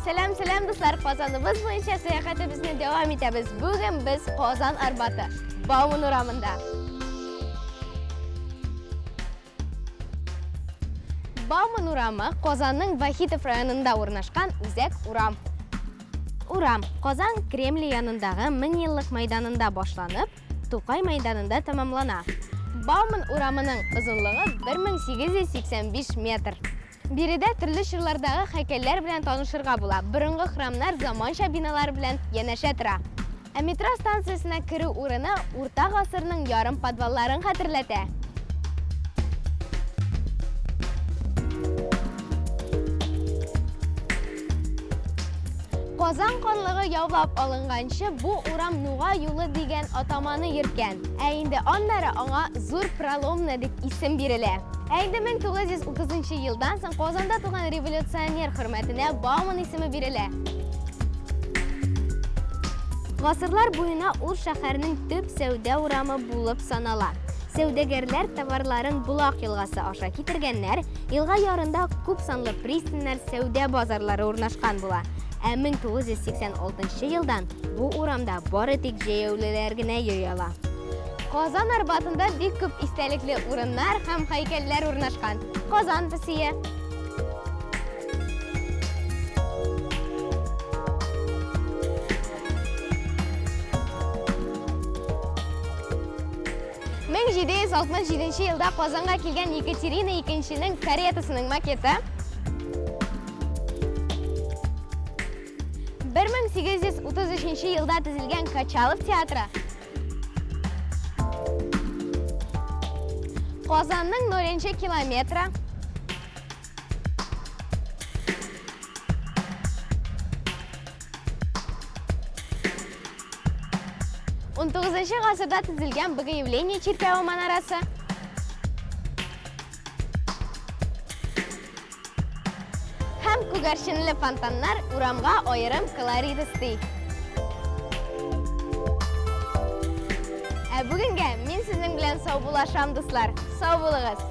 Сәлам, сәлам, дуслар! Казаныбыз буенча сәяхәтебезне дәвам итәбез. Бүген без Казан Арбаты, Бауман урамында. Бауман урамы Казанның Вахитов районында урнашкан үзәк урам. Урам Казан Кремле янындагы меңьеллык мәйданында башланып, Тукай мәйданында тәмамлана. Бауман урамының озынлыгы 1885 метр. Биредә төрле чорлардагы һәйкәлләр белән танышырга була, борынгы храмнар заманча биналар белән янәшә тора. Ә метро станциясенә керү урыны урта гасырның ярым подвалларын хәтерләтә. Казан ханлыгы яулап алынганчы бу урам Нугай юлы дигән атаманы йөрткән. Ә инде аннары аңа Зур Проломная дип исем бирелә. Ә инде 1930 елдан соң Казанда туган революционер хөрмәтенә Бауман исеме бирелә. Гасырлар буена ул шәһәрнең төп сәүдә урамы булып санала. Сәүдәгәрләр товарларын Болак елгасы аша китергәннәр, елга ярында күп санлы пристаньнар, сәүдә базарлары урнашкан була. Ә 1986 елдан бу урамда бары тик җәяүлеләр генә йөри ала. Казан Арбатында бик күп истәлекле урыннар һәм һәйкәлләр урнашкан. Казан песие, 1767 елда Казанга килгән Екатерина икенченең каретасының макеты. 1833 елда төзелгән Качалов театры. Казанның 0 километры. 19 гасырда төзелгән Богоявление чиркәве манарасы. Һәм күгәрченле фонтаннар урамга аерым колорит өсти. Ә бүгенгә мин сезнең белән саубуллашам, дуслар. Сау булыгыз!